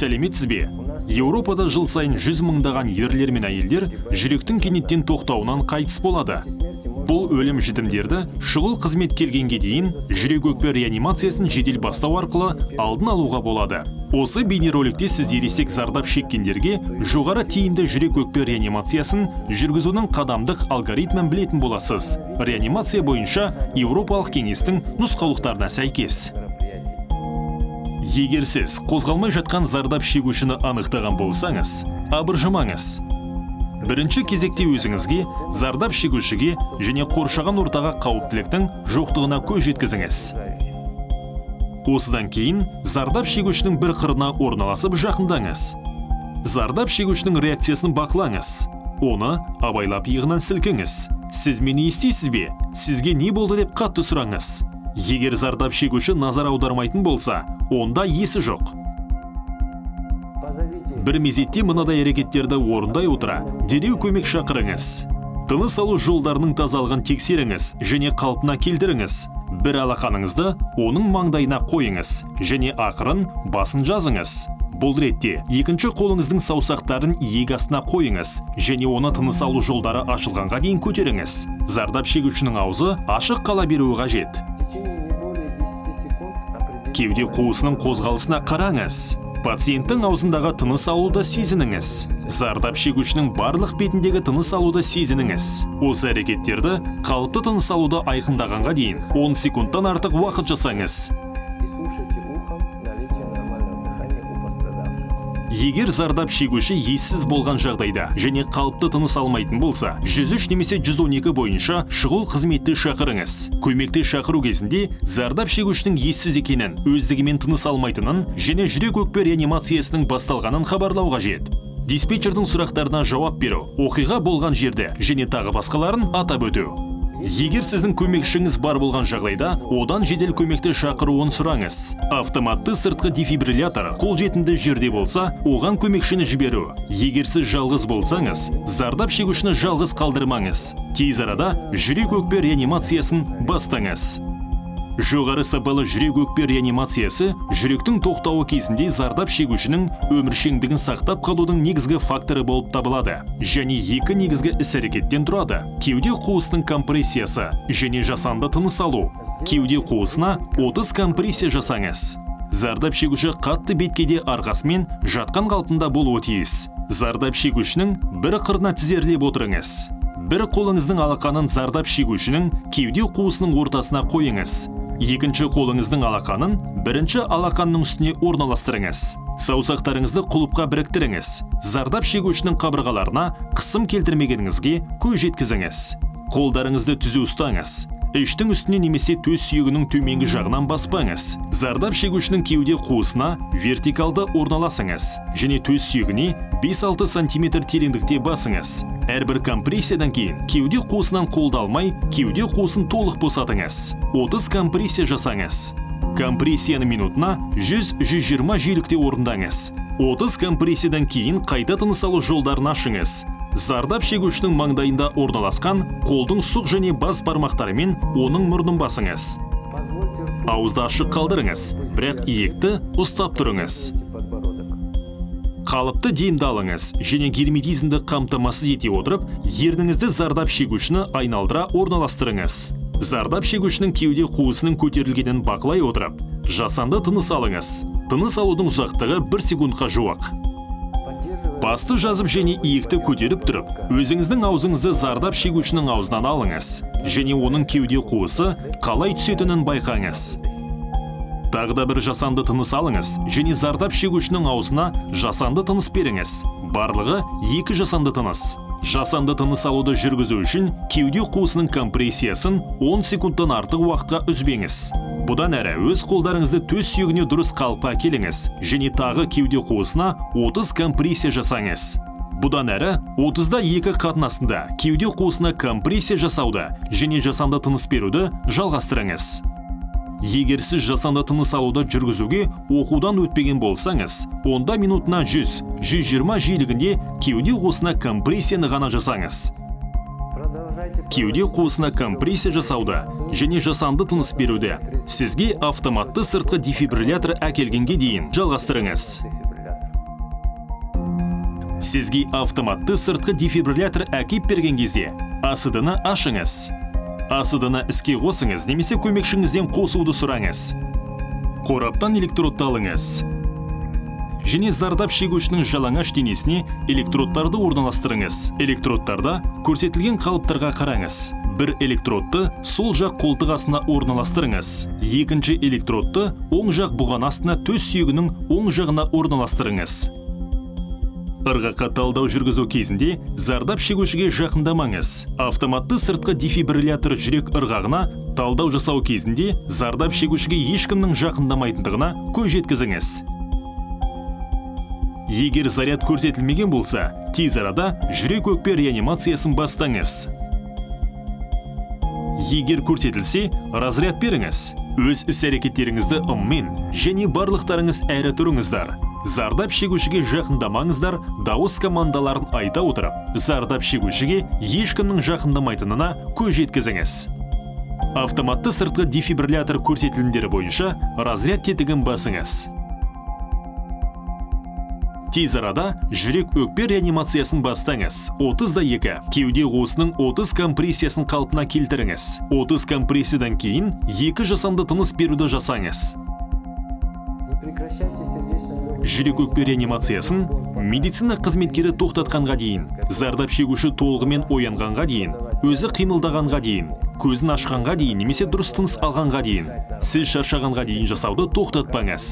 Сәлеметсіз бе? Еуропада жыл сайын жүз мыңдаған ерлер мен әйелдер жүректің кенеттен тоқтауынан қайтыс болады. Бұл өлім жітімдерді шұғыл қызмет келгенге дейін жүрек өкпе реанимациясын жедел бастау арқылы алдын алуға болады. Осы бейнероликте сіз ересек зардап шеккендерге жоғары тиімді жүрек өкпе реанимациясын жүргізудің қадамдық алгоритмін білетін боласыз. Реанимация бойынша Еуропалық кеңестің нұсқаулықтарына сәйкес. Егер сіз қозғалмай жатқан зардап шегушіні анықтаған болсаңыз, абыржымаңыз. Бірінші кезекте өзіңізге, зардап шегушіге және қоршаған ортаға қауіптіліктің жоқтығына көз жеткізіңіз. Осыдан кейін зардап шегушінің бір қырына орналасып, жақындаңыз. Зардап шегушінің реакциясын бақылаңыз. Оны абайлап иығынан сілкіңіз. «Сіз мені естисіз бе? Сізге не болды?» деп қатты сұраңыз. Егер зардап шегуші назар аудармайтын болса, онда есі жоқ. Позовите. Бір мезетте мынадай әрекеттерді орындай отыра, дереу көмек шақырыңыз. Тыныс алу жолдарының тазалығын тексеріңіз және қалпына келтіріңіз. Бір алақаныңызды оның маңдайына қойыңыз және ақырын басын жазыңыз. Бұл ретте екінші қолыңыздың саусақтарын иек астына қойыңыз және оны тыныс алу жолдары ашылғанға дейін көтеріңіз. Зардап шегушінің аузы ашық қала беруі қажет. В течение не более 10 секунд определите. Кеуде қуысының қозғалысына қараңыз. Пациенттің аузындағы тыныс алуды сезініңіз. Зардап шегушінің барлық бетіндегі тыныс алуды сезініңіз. Осы әрекеттерді қалыпты тыныс алуды айқындағанға дейін 10 секундтан артық уақыт жасаңыз. И слушайте ухом наличие нормального дыхания у пострадавшего. Егер зардап шегуші ессіз болған жағдайда және қалыпты тыныс алмайтын болса, 103 немесе 112 бойынша шұғыл қызметті шақырыңыз. Көмекті шақыру кезінде зардап шегушінің ессіз екенін, өздігімен тыныс алмайтынын және жүрек өкпе реанимациясының басталғанын хабарлау қажет. Диспетчердің сұрақтарына жауап беру, оқиға болған жерді және тағы басқаларын атап өту. Егер сіздің көмекшіңіз бар болған жағдайда, одан жедел көмекті шақыруын сұраңыз. Автоматты сыртқы дефибриллятор қолжетімді жерде болса, оған көмекшіні жіберу. Егер сіз жалғыз болсаңыз, зардап шегушіні жалғыз қалдырмаңыз. Тез арада жүрек өкпе реанимациясын бастаңыз. Жоғары сапалы жүрек өкпе реанимациясы жүректің тоқтауы кезінде зардап шегушінің өміршеңдігін сақтап қалудың негізгі факторы болып табылады және екі негізгі іс-әрекеттен тұрады: кеуде қуысының компрессиясы және жасанды тыныс алу. Кеуде қуысына 30 компрессия жасаңыз. Зардап шегуші қатты беткейде арқасымен жатқан қалпында болуы тиіс. Зардап шегушінің бір қырына тізерлеп отырыңыз. Бір қолыңыздың алақанын зардап шегушінің кеуде қуысының ортасына қойыңыз. Екінші қолыңыздың алақанын бірінші алақанның үстіне орналастырыңыз. Саусақтарыңызды құлыпқа біріктіріңіз. Зардап шегушінің қабырғаларына қысым келтірмегеніңізге көз жеткізіңіз. Қолдарыңызды түзу ұстаңыз. Іштің үстіне немесе төс сүйегінің төменгі жағынан баспаңыз. Зардап шегушінің кеуде қуысына вертикалды орналасыңыз және төс сүйегіне 5-6 сантиметр тереңдікте басыңыз. Әрбір компрессиядан кейін кеуде қуысынан қолды алмай, кеуде қуысын толық босатыңыз. 30 компрессия жасаңыз. Компрессияны минутына 100-120 жиілікте орындаңыз. 30 компрессиядан кейін қайта тыныс алу жолдарын ашыңыз. Зардап шегушінің маңдайында орналасқан қолдың сұқ және бас бармақтарымен оның мұрнын басыңыз. Позвольте рту Ауызды ашық қалдырыңыз, бірақ иекті ұстап тұрыңыз. Подбородок. Қалыпты демді алыңыз және герметизмді қамтамасыз ете отырып, ерніңізді зардап шегушіні айналдыра орналастырыңыз. Зардап шегушінің кеуде қуысының көтерілгенін бақылай отырып, жасанды тыныс алыңыз. Тыныс алудың ұзақтығы 1 секундқа жуық. Поддерживая Басты жазып және иекті көтеріп тұрып, өзіңіздің аузыңызды зардап шегушінің аузынан алыңыз және оның кеуде қуысы қалай түсетінін байқаңыз. Тағы да бір жасанды тыныс алыңыз және зардап шегушінің аузына жасанды тыныс беріңіз. Барлығы екі жасанды тыныс. Жасанды тыныс алуды жүргізу үшін кеуде қуысының компрессиясын 10 секундтан артық уақытқа үзбеңіз. Бұдан әрі өз қолдарыңызды төс сүйегіне дұрыс қалыпқа әкеліңіз және тағы кеуде қуысына 30 компрессия жасаңыз. Бұдан әрі 30-да екі қатынасында кеуде қуысына компрессия жасауды және жасанды тыныс беруді жалғастырыңыз. Егер сіз жасанды тыныс алуды жүргізуге оқудан өтпеген болсаңыз, онда минутына 100-120 жиілігінде кеуде қуысына компрессияны ғана жасаңыз. Продолжайте Кеуде қуысына компрессия жасауды және жасанды тыныс беруді сізге автоматты сыртқы дефибриллятор әкелгенге дейін жалғастырыңыз. Дефибриллятор. Сізге автоматты сыртқы дефибриллятор әкеп берген кезде АСД-ны ашыңыз. АСД-ны іске қосыңыз немесе көмекшіңізден қосуды сұраңыз. Қораптан электродты алыңыз және зардап шегушінің жалаңаш денесіне электродтарды орналастырыңыз. Электродтарда көрсетілген қалыптарға қараңыз. Бір электродты сол жақ қолтық астына орналастырыңыз. Екінші электродты оң жақ бұған астына, төс сүйегінің оң жағына орналастырыңыз. Ырғаққа талдау жүргізу кезінде зардап шегушіге жақындамаңыз. Автоматты сыртқы дефибриллятор жүрек ырғағына талдау жасау кезінде зардап шегушіге ешкімнің жақындамайтындығына көз жеткізіңіз. Егер заряд көрсетілмеген болса, тез арада жүрек өкпе реанимациясын бастаңыз. Егер көрсетілсе, разряд беріңіз. Өз іс әрекеттеріңізді ыммен және «Барлықтарыңыз әрі тұрыңыздар, зардап шегушіге жақындамаңыздар» дауыс командаларын айта отырып, зардап шегушіге ешкімнің жақындамайтынына көз жеткізіңіз. Автоматты сыртқы дефибриллятор көрсетілімдері бойынша разряд тетігін басыңыз. Тез арада жүрек өкпе реанимациясын бастаңыз. 30 да 2. Кеуде қуысының 30 компрессиясын қалпына келтіріңіз. 30 компрессиядан кейін екі жасанды тыныс беруді жасаңыз. Не прекращайте сердечно. Жүрек өкпе реанимациясын медицина қызметкері тоқтатқанға дейін, зардап шегуші толығымен оянғанға дейін, өзі қимылдағанға дейін, көзін ашқанға дейін немесе дұрыс тыныс алғанға дейін, сіз шаршағанға дейін жасауды тоқтатпаңыз.